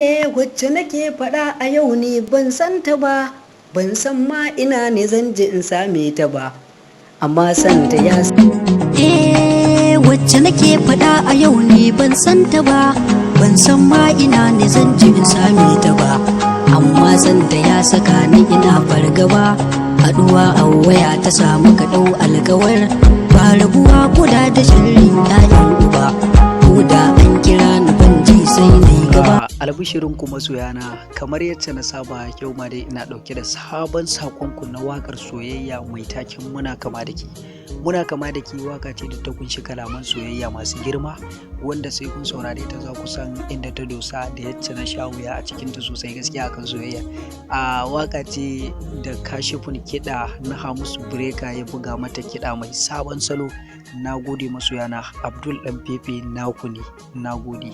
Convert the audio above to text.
Wacce nake faɗa a yau ne ban san ta ba, ban san ma ina ne zan je in same ta ba, amma san ta ya. Eh, wacce nake faɗa a yau ne ban san ta ba, ban san ma ina ne zan je in same ta ba, amma san ta ya saka ni ina fargaba. Haɗuwa a waya ta samu ka ɗau alkawar ba rabuwa koda da shirin 'ya'yan uba, ko da an kira ni ban ji sai na yi gaba. Albishirin ku masoyana, kamar yacce na saba, yau ma dai ina ɗauke da sabon saƙonku na waƙar soyayya mai taken "Muna Kama da Ke". "Muna Kama da Ke" waka ce da ta kunshi kalaman soyayya masu girma, wanda sai kun saurare ta za ku san inda ta dosa da yacce na sha wuya a cikinta sosai gaskiya akan soyayya. A waka ce da Kashifin kiɗa na Hamisu Breaker ya buga mata kiɗa mai sabon salo. Na gode masoyana, Abdul Ɗan Fefe naku ne, na gode.